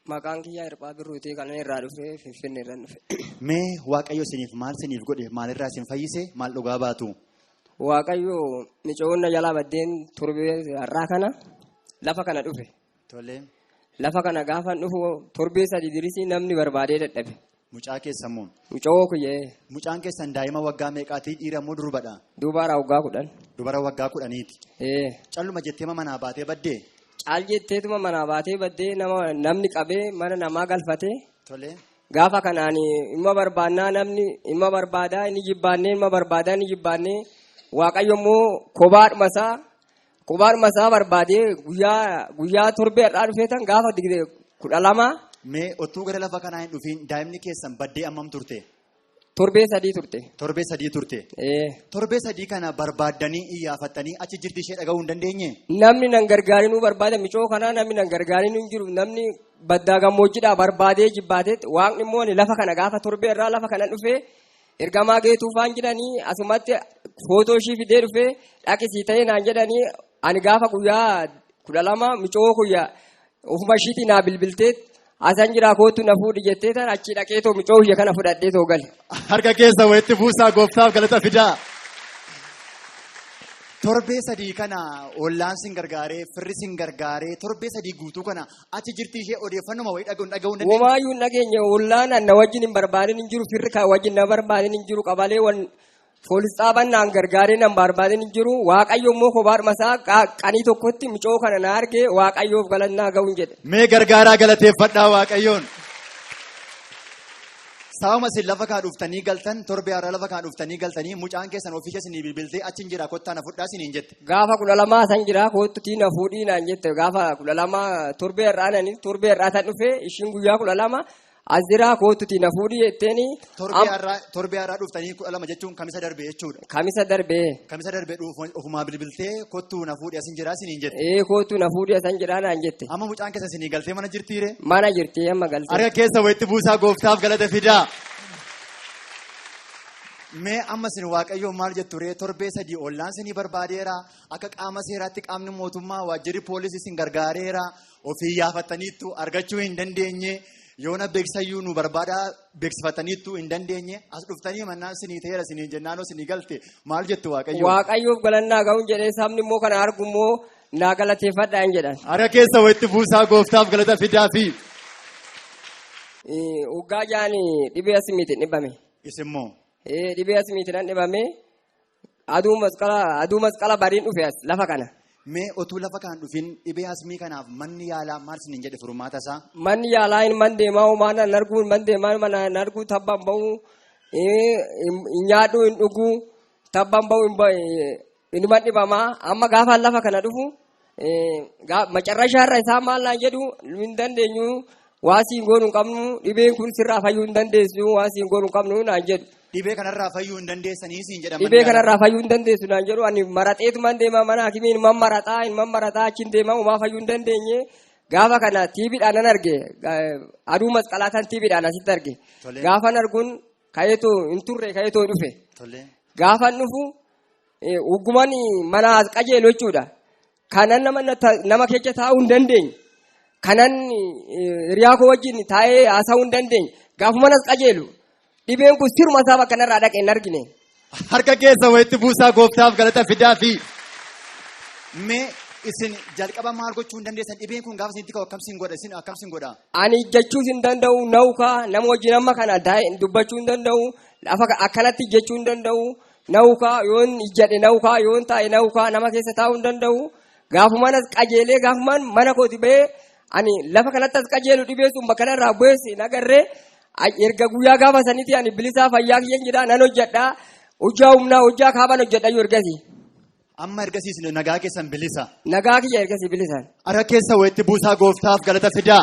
Maqaan kiyyaa Hirphaa Birruutii kanan irraa dhufe Finfinnee irraan dhufe. Mee Waaqayyo isiniif maal isiniif godhe, maalirraa isin fayyise, maal dhugaa baatu? Waaqayyo micoonna jalaa baddeen torbee har'aa kana lafa kana dhufe. Tole. Lafa kana gaafa dhufu torbee 3 dirisii namni barbaadee dadhabe. Mucaa keessan moo? Mucoo kiyyee. Mucaan keessan daa'ima waggaa meeqaatii, dhiira moo durbadha? Dubara waggaa 10. Dubara waggaa 10ti. Ee. Calluma jettee manaa baatee baddee? Caal jetteetuma manaa baatee baddee namni qabee mana namaa galfatee. Tole. Gaafa kanaan dhimma barbaannaa namni dhimma barbaadaa inni jibbaannee dhimma barbaadaa inni jibbaannee Waaqayyo immoo kophaadhuma isaa barbaadee guyyaa torbee har'aa dhufee tan gaafa 12. Mee otuu gara lafa kanaa hin dhufiin daa'imni keessan baddee ammam turte? Torbee 3 turte. Torbee 3 turte. Ee. Torbee 3 kana barbaaddanii iyyaafattanii achi jirti ishee dhaga'uu hin dandeenye? Namni nan gargaarinuu barbaada micoo kanaa namni nan gargaarinuu hin jiru, namni baddaa gammoojjiidhaa barbaadee jibbaatee waaqni immoo ani lafa kana gaafa torbee irraa lafa kana dhufee ergamaa geetuu faan jedhanii asumatti footoo ishii fidee dhufee dhaqisii ta'ee naan jedhanii ani gaafa guyyaa 12 micoo kuyya ofuma ishiitii naa bilbiltee asan jiraa kootu na fuudhi jettee tan achi dhaqee too micoo kiyya kana fudhadhee too gale. Harka keessa walitti buusaa gooftaaf galata fidaa. Torbee 3 kana ollaan sin gargaaree, firri sin gargaaree, torbee 3 guutuu kana achi jirti ishee odeeffannuma wayii dhaga'uun dhaga'uun dandeenye. Womaayyuu hin dhageenye, ollaan na wajjin hin barbaadin hin jiru, firri kan wajjin na barbaadin hin jiru, qabalee wan poolis xaaban naan gargaaree nan barbaadin hin jiru. Waaqayyo immoo kophaadhuma isaa qanii tokkotti micoo kana na argee Waaqayyoof galannaa ga'uun jedhe. Mee gargaaraa galateeffadhaa Waaqayyoon. Sababa isin lafa kaa dhuftanii galtan, torbee har'a lafa kaa dhuftanii galtanii mucaan keessan ofii keessanii bilbiltee achi hin jira kottaa na fudhaa isiniin jette. Gaafa 12 san jira kottu tii na fuudhii naan jette, gaafa 12 torbee har'aa nani torbee har'aa san dhufee ishiin guyyaa 12 as jira kottu tii na fuudhii jetteeni. Torbee har'aa dhuftanii 12 jechuun kamisa darbe jechuudha. Kamisa darbe. Kamisa darbe ofumaa bilbiltee kottu na fuudhii asin jira isiniin jette. Ee kottu na fuudhii asan jira naan jette. Amma mucaan keessa isinii galtee mana jirtiire? Mana jirti amma galtee. Harka keessa walitti buusaa gooftaaf galata fidaa. Mee amma isin Waaqayyoon maal jettu ree? Torbee 3 ollaan isinii barbaadeera, akka qaama seeraatti qaamni mootummaa waajjirri poolisii isin gargaareera, ofii yaafattaniittu argachuu hin dandeenye, yoona beeksisayyuu nu barbaadaa beeksifataniittu hin dandeenye, as dhuftanii mannaan isinii ta'eera isinii jennaanoo isinii galte maal jettu Waaqayyoon? Waaqayyoof galannaa ga'uun jedhee sabni immoo kana argu immoo naa galateeffadhaa hin jedhan. Harka keessa walitti buusaa gooftaaf galata fidaafi. Waggaa 6 dhibee asmiitiin dhibame. Isin moo? Dhibee asmiitiin nan dhibame. Aduu masqala bariin dhufe as lafa kana. Mee otuu lafa kana dhufin dhibee asmii kanaaf manni yaalaa maal isiniin jedhe furmaata isaa? Manni yaalaa hin man deemaa homaa nan arguu hin man deemaa mana nan arguu tabbaan ba'u hin nyaadhu hin dhugu tabbaan ba'u hin dhibamaa amma gaafa lafa kana dhufu macarrashaa irra isaa maal naan jedhu hin dandeenyu, waasii hin goonu hin qabnu, dhibeen kun sirraa fayyuu hin dandeessu, waasii hin goonu hin qabnu naan jedhu. Dhibee kanarraa fayyuu hin dandeessanii siin jedhaman. Dhibee kanarraa fayyuu hin dandeessu naan jedhu. Ani maraxeetuman deema mana hakimiin hin mammaraxaa achiin deema homaa fayyuu hin dandeenye. Gaafa kana tiibiidhaan nan arge, aduu masqalaa tan tiibiidhaan asitti arge. Tole. Gaafan arguun ka'eetoo hin turre ka'eetoo dhufe. Tole. Gaafan dhufu ogummaan mana as qajeelu jechuudha. Kanan nama keessa taa'uu hin dandeenye. Kanan hiriyaa koo wajjin taa'ee haasa'uu hin dandeenye. Gaafuma as qajeelu dhibeen kun siruma isaa bakka narraa dhaqe hin argine. Harka keessa walitti buusaa gooftaaf galata fidaafi. Mee isin jalqaba maal gochuu hin dandeessan? Dhibeen kun gaafa isinitti ka'u akkam isin godha? Isin akkam isin godha? Ani jechuus hin danda'u, naukaa nama wajjin amma kana dubbachuu hin danda'u, lafa akkanatti jechuu hin danda'u, naukaa yoon ijjadhe naukaa yoon taa'e naukaa nama keessa taa'uu hin danda'u. Gaafumaan as qajeelee gaafumaan mana kooti ba'ee ani lafa kanatti as qajeelu dhibee sun bakka narraa bu'ees hin agarree. Erga guyyaa gaafa sanitti ani bilisaa fayyaa kiyyan jedha nan hojjedha. Hojjaa humnaa hojjaa kaaban hojjedha iyyuu ergasii. Amma ergasiis nagaa keessan bilisa. Nagaa kiyya ergasii bilisan. Harka keessa walitti buusaa gooftaaf galata fidaa.